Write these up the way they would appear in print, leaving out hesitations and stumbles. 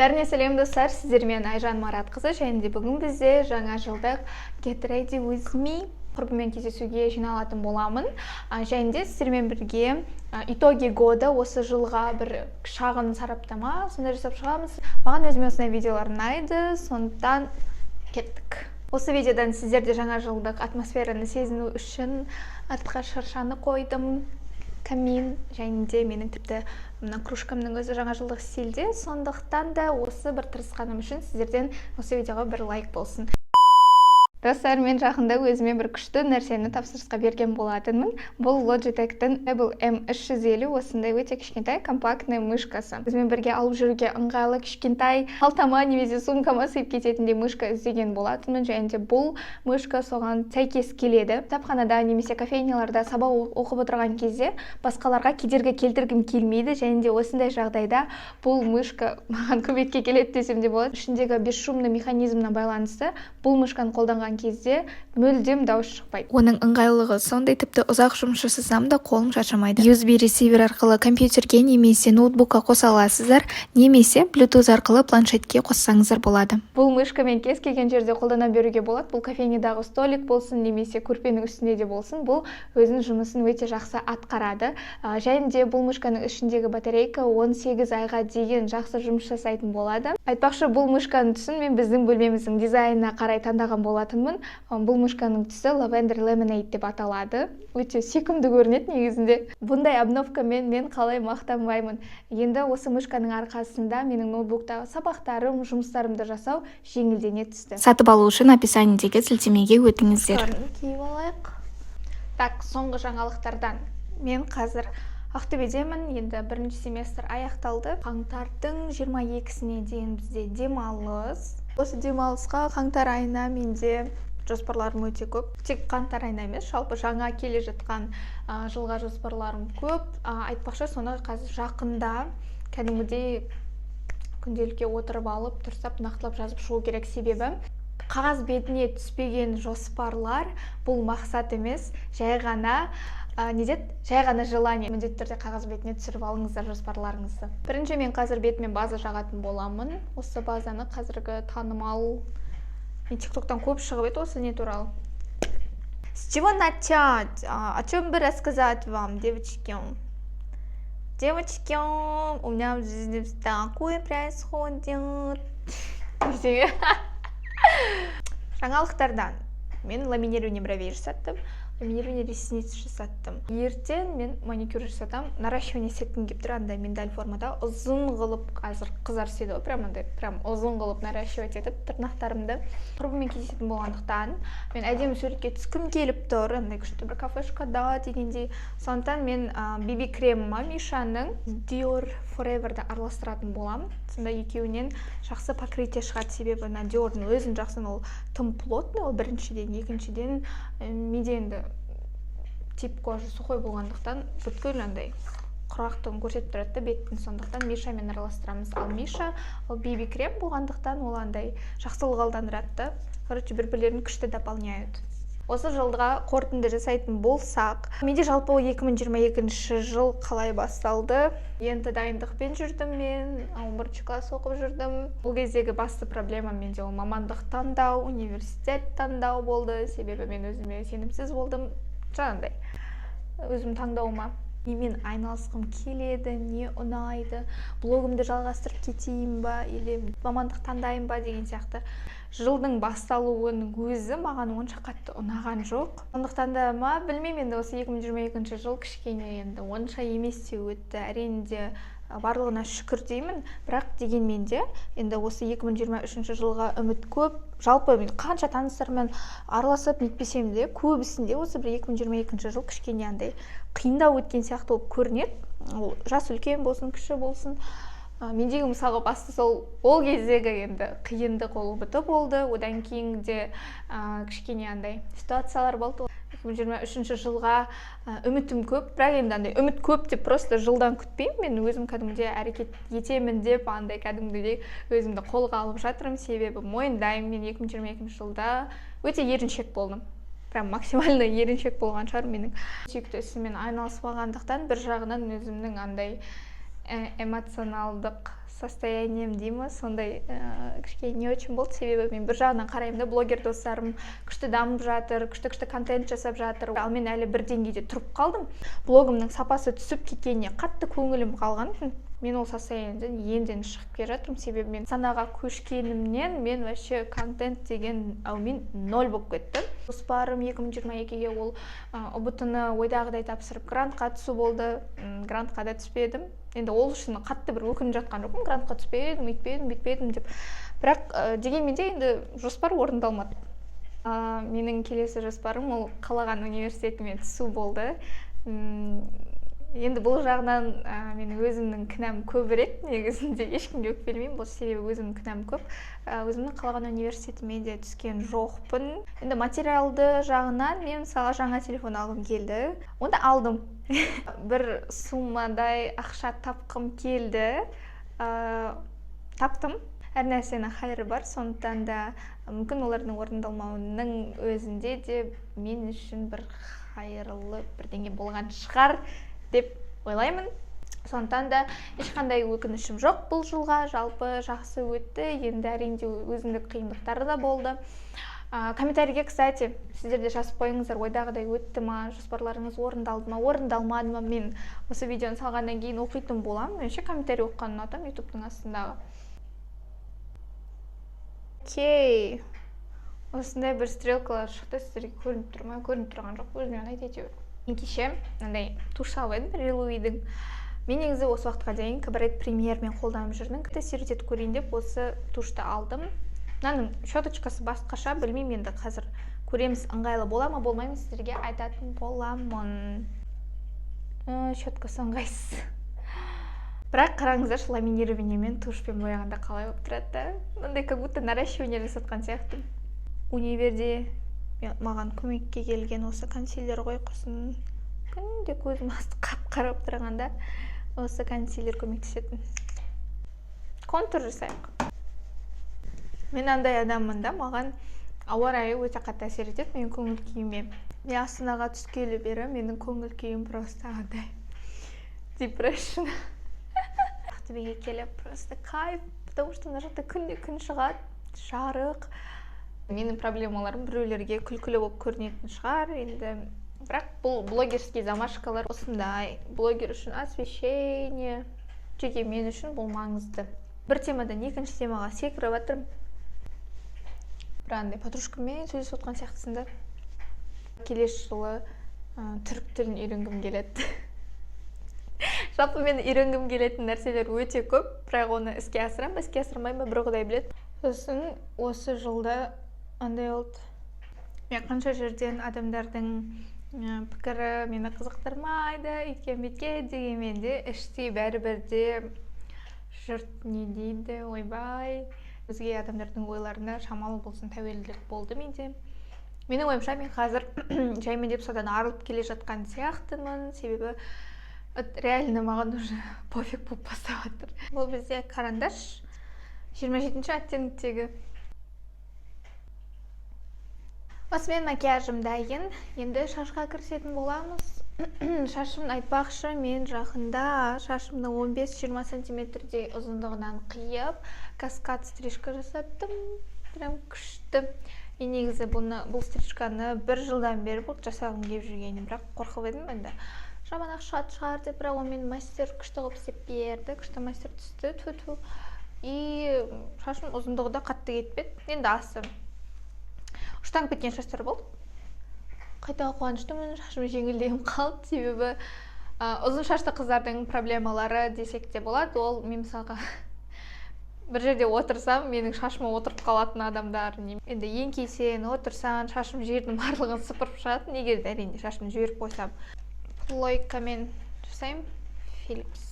Бәріне сәлем, достар! Сіздермен Айжан Маратқызы. Және де бүгін бізде жаңа жылдық Get Ready With Me. Құрбыммен кездесуге жиналатын боламын. Және де сіздермен бірге итоги года, осы жылға бір шағын сараптама сондай жасап шығамыз. Маған, өзіме осындай видеолар ұнайды, сондықтан кеттік. Осы видеодан сіздер де жаңа жылдық атмосфераны сезіну үшін артқа шыршаны қойдым, камин, және де менің тіпті мына кружкамның өзі жаңа жылдық стильде. Сондықтан да осы бір тырысқаным үшін сіздерден осы видеоға бір лайк болсын. Достар, мен жақында өзіме бір күшті нәрсені тапсырысқа берген болатынмын. Бұл Logitech-тің Rebel M350, осындай өте кішкентай, компактный мышкасы. Өзімен бірге алып жүруге ыңғайлы, кішкентай, қалтама немесе сумкама сыйып кететіндей мышка іздеген болатынмын. Және де бұл мышка соған сәйкес келеді. Кітапханада немесе кофейняларда сабақ оқып отырған кезде басқаларға кедергі келтіргім келмейді. Және де осындай жағдайда бұл мышка маған көмекке келеді десем де болады. Ішіндегі бесшумный механизміне байланысты бұл мышканы қолданған кезде мүлдем дауыс шықпайды. Оның ыңғайлылығы сондай, тіпті ұзақ жұмыс жасасам да, қолым шаршамайды. USB ресивер арқылы компьютерге немесе ноутбукқа қоса аласыздар немесе Bluetooth арқылы планшетке қоссаңыздар болады. Бұл мышкамен кез келген жерде қолдана беруге болады. Бұл кофейнядағы столик болсын немесе көрпенің үстінде де болсын, бұл өзінің жұмысын өте жақсы атқарады. Және де бұл мышканың ішіндегі батарейка 18 айға дейін жақсы жұмыс жасайтын болады. Айтпақшы, бұл мышканың түсін мен біздің бөлмеміздің дизайнына қарай таңдаған болатынмын. Бұл мышканың түсі Lavender Lemonade деп аталады. Өте сүйкімді көрінеді негізінде. Бұндай обновкамен мен қалай мақтанбаймын? Енді осы мышканың арқасында менің ноутбуктағы сабақтарым, жұмыстарымды жасау жеңілдене түсті. Сатып алу үшін описаниедегі сілтемеге өтіңіздер. Киіп алайық. Так, соңғы жаңалықтардан: мен қазір Ақтөбедемін. Енді бірінші семестр аяқталды. Қаңтардың 22-сіне дейін бізде демалыс. Осы демалысқа, қаңтар айына менде жоспарларым өте көп. Тек қаңтар айына емес, жалпы жаңа келе жатқан жылға жоспарларым көп. Айтпақшы, соны қазір жақында кәдімгідей күнделікке отырып алып, дұрыстап, нақтылап жазып шығу керек. Себебі қағаз бетіне түспеген жоспарлар бұл мақсат емес, жай ғана не деді, жай ғана желание. Міндетті түрде қағаз бетіне түсіріп алыңыздар жоспарларыңызды. Бірінші мен қазір бетіме база жағатын боламын. Осы базаны қазіргі танымал, мен Тиктоктан көп шығып еді осы не туралы. С чего начать? О чем бы рассказать вам, девочки? Девочки, у меня в жизни такое происходит. Жаңалықтардан: мен ламинирование бровей жасаттым, ламинирование ресниц жасаттым. Ертең мен маникюр жасатамын. Наращивание істеткім келіп тұр, андай миндаль формада ұзын қылып. Қазір қыздар істейді ғой, прям андай, прям ұзын қылып наращивать етіп тырнақтарымды. Құрбыммен кездесетін болғандықтан, мен әдемі суретке түскім келіп тұр, андай күшті бір кафешкада дегендей. Сондықтан мен BB креміма Мишаның Dior Forever'ды араластыратын боламын. Сонда екеуінен жақсы покрытие шығады. Себебі мына Diorдың өзін жақсы, ол тым плотный, ол біріншіден. Екіншіден, менде енді тип кожа сухой болғандықтан, бүткіл андай құрғақтығын көрсетіп тұрады да беттің. Сондықтан Мишамен араластырамыз. Ал Миша ол BB крем болғандықтан, ол андай жақсы ылғалдандырады да. Короче, бір бірлерін күшті дополняют. Осы жылға қорытынды жасайтын болсақ, менде жалпы 2022 жыл қалай басталды? Енді дайындықпен жүрдім. Мен 11 класс оқып жүрдім. Ол кездегі басты проблема менде ол мамандық таңдау, университет таңдау болды. Себебі мен өзіме сенімсіз болдым, жаңағыдай өзім таңдауыма, немен айналысқым келеді, не ұнайды, блогымды жалғастырып кетейін ба или мамандық таңдайын ба деген сияқты. Жылдың басталуының өзі маған онша қатты ұнаған жоқ. Сондықтан да ма, білмеймін, енді осы 2022 жыл кішкене енді онша емес те өтті. Әрине де, барлығына шүкір деймін, бірақ дегенмен де енді осы 2023 жылға үміт көп. Жалпы мен қанша таныстарыммен араласып нетпесем де, көбісінде осы бір 2022 жыл кішкене андай қиындау өткен сияқты болып көрінеді. Ол жас үлкен болсын, кіші болсын. Мендегі, мысалға, басты сол ол кездегі енді қиындық ол ҰБТ болды. Одан кейін де кішкене андай ситуациялар болды. 2023 жылға үмітім көп, бірақ енді андай үміт көп деп просто жылдан күтпеймін. Мен өзім кәдімгідей әрекет етемін деп, андай кәдімгідей өзімді қолға алып жатырмын. Себебі мойындаймын, мен 2022 жылда өте еріншек болдым, прям максимально еріншек болған шығар. Менің сүйікті ісіммен айналыспағандықтан, бір жағынан өзімнің андай эмоционалдық Состоянием дей ма, сондай кішкене не очень болды. Себебі мен бір жағынан қараймын да, блогер достарым күшті дамып жатыр, күшті күшті контент жасап жатыр, ал мен әлі бір деңгейде тұрып қалдым. Блогымның сапасы түсіп кеткеніне қатты көңілім қалған. Мен ол состояниеден енді енді шығып келе жатырмын, себебі мен Астанаға көшкенімнен мен вообще контент деген әумен ноль болып кетті. Жоспарым 2022-ге ол ҰБТ ны ойдағыдай тапсырып, грантқа түсу болды. Грантқа да түспедім. Енді ол үшін қатты бір өкініп жатқан жоқпын, грантқа түспедім, өйтпедім, бүйтпедім деп. Бірақ дегенмен де енді жоспар орындалмады. Менің келесі жоспарым ол қалаған университетіме түсу болды. Енді бұл жағынан менің өзімнің кінәм көбірек негізінде, ешкімге өкпелемеймін бұл, себебі өзімнің кінәм көп. Өзімнің қалаған университетіме де түскен жоқпын. Енді материалды жағынан мен, мысалы, жаңа телефон алғым келді, оны алдым. Бір суммадай ақша тапқым келді, таптым. Әр нәрсенің хайыры бар, сондықтан да мүмкін олардың орындалмауының өзінде де мен үшін бір хайырлы бірдеңе болған шығар деп ойлаймын. Сондықтан да ешқандай өкінішім жоқ. Бұл жылға жалпы жақсы өтті. Енді, әрине, өзіндік қиындықтары да болды. Комментарийге, кстати, сіздер де жазып қойыңыздар: ойдағыдай өтті ма, жоспарларыңыз орындалды ма, орындалмады ма? Мен осы видеоны салғаннан кейін оқитын боламын. Мен вообще комментарий оқығанды ұнатамын Ютубтың астындағы. Окей, осындай бір стрелкалар шықты, сіздерге көрініп тұр ма? Көрініп тұрған жоқ, өзіме ұнайды әйтеуір. Мен кеше мынандай тушь алып едім Релуидің. Мен негізі осы уақытқа дейін Кабарет Премьермен қолданып жүрдім. Тестировать етіп көрейін деп осы тушьты алдым. Мынаның щеточкасы басқаша, білмеймін, енді қазір көреміз, ыңғайлы бола ма, болмай ма, сіздерге айтатын боламын. Щеткасы ыңғайсыз, бірақ қараңыздаршы, ламинированиемен, тушьпен бояғанда қалай болып тұрады да, мындай как будто наращивание жасатқан сияқты. Универде маған көмекке келген осы консилер ғой құрсын. Күнде көзім асты қап қара болып тұрғанда осы консилер көмектесетін. Контур жасайық. Мен андай адаммын да, маған ауа райы өте қатты әсер етеді менің көңіл күйіме. Мен Астанаға түскелі бері менің көңіл күйім просто андай depression. Ақтөбеге келіп просто кайф, потому что мына жақта күнде күн шығады, жарық. Менің проблемаларым біреулерге күлкілі болып көрінетін шығар енді, бірақ бұл блогерский замашкалар осындай. Блогер үшін освещение, жеке мен үшін бұл маңызды. Бір темадан екінші темаға секіріп жатырмын, бір андай подружкамен сөйлесіп отқан сияқтысың да. Келесі жылы түрік тілін үйренгім келеді. Жалпы мен үйренгім келетін нәрселер өте көп, бірақ оны іске асырамын ба, іске асырмаймын ба, бір құдай біледі. Сосын осы жылда андай болды, мен қанша жерден адамдардың пікірі мені қызықтырмайды, өйткен бүйткен дегенмен де, іштей бәрібір де жұрт не дейді, ойбай, өзге адамдардың ойларына шамалы болсын тәуелділік болды менде. Менің ойымша, мен қазір жаймендеп содан арылып келе жатқан сияқтымын, себебі реально маған уже пофиг болып бастап жатыр. Бұл бізде карандаш 27-ші оттенктегі. Осымен макияжым дайын. Енді шашқа кірісетін боламыз. Шашым айтпақшы, мен жақында шашымды 15-20 сантиметрдей ұзындығынан қиып, каскад стрижка жасаттым. Прям күшті. Мен негізі бұны, бұл стрижканы бір жылдан бері болды жасағым келіп жүргеніне, бірақ қорқып едім енді, жаман ақ шығатын шығар деп. Бірақ оны мен мастер күшті қылып істеп берді, күшті мастер түсті, тьфу тьфу. И шашым ұзындығы да қатты кетпеді, енді асы ұштанып кеткен шаштар болды. Қайта қуаныштымын, шашым жеңілденіп қалды, себебі ұзын шашты қыздардың проблемалары десек те болады ол. Мен, мысалға, бір жерде отырсам, менің шашыма отырып қалатын адамдар. Енді еңкейсең, отырсаң, шашым жердің барлығын сыпырып шығады, егер де, әрине, шашымды жіберіп қойсам. Плойкамен жасаймын, Philips.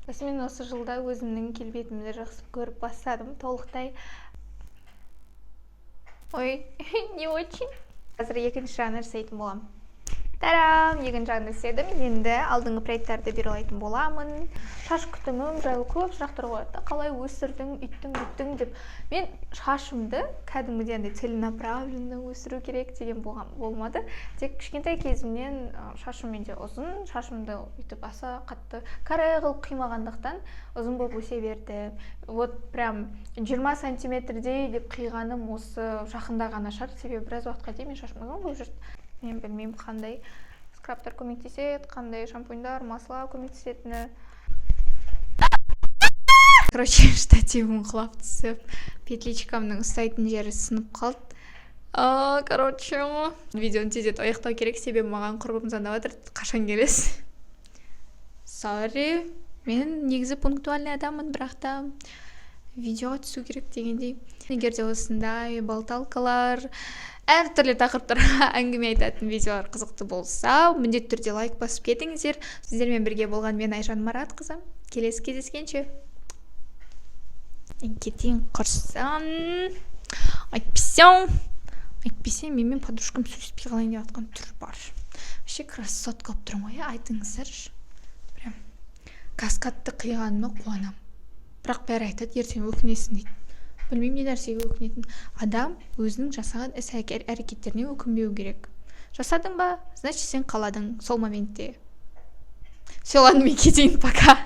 Мен осы жылда өзімнің келбетімді жақсы көріп бастадым толықтай. Ой, не очень. Қазір екінші жағын жасайтын боламын. Тарам, екінші жағын істедім. Енді алдыңғы прядьтарды бұйралайтын боламын. Шаш күтімім жайлы көп сұрақтар қояды да, қалай өсірдің, үйттің, бүйттің деп. Мен шашымды кәдімгідей андай целенаправленно өсіру керек деген болған болмады. Тек кішкентай кезімнен шашым менде ұзын, шашымды өйтіп аса қатты каре қылып қимағандықтан, ұзын болып өсе берді. Вот прям 20 сантиметрдей деп қиғаным осы жақында ғана шығар, себебі біраз уақытқа дейін менің шашым ұзын болып жүрді. Мен білмеймін, қандай скрабтар көмектеседі, қандай шампуньдар, масла көмектесетіні. Короче, штативім құлап түсіп, петличкамның ұстайтын жері сынып қалды. Короче, видеоны тездетіп аяқтау керек, себебі маған құрбым звондап жатыр: «Қашан келесіз?» Сорри, мен негізі пунктуальный адаммын, бірақ та видеоға түсу керек дегендей. Егер де осындай болталкалар, әртүрлі тақырыптарға әңгіме айтатын видеолар қызықты болса, міндетті түрде лайк басып кетіңіздер. Сіздермен бірге болған мен, Айжан Маратқызы. Келесі кездескенше! Мен кетейін, құрсын. Әйтпесе менімен подружкам сөйлеспей қалайын деп жатқан түр бар. Вообще красотка болып тұрмын ғой, иә, айтыңыздаршы. Прям каскадты қиғаныма қуанамын, бірақ бәрі айтады, ертең өкінесің дейді. Білмеймін, не нәрсеге өкінетін. Адам өзінің жасаған іс әрекеттеріне өкінбеу керек. Жасадың ба, значит, сен қаладың сол моментте. Все, ладно, мен кетейін, пока.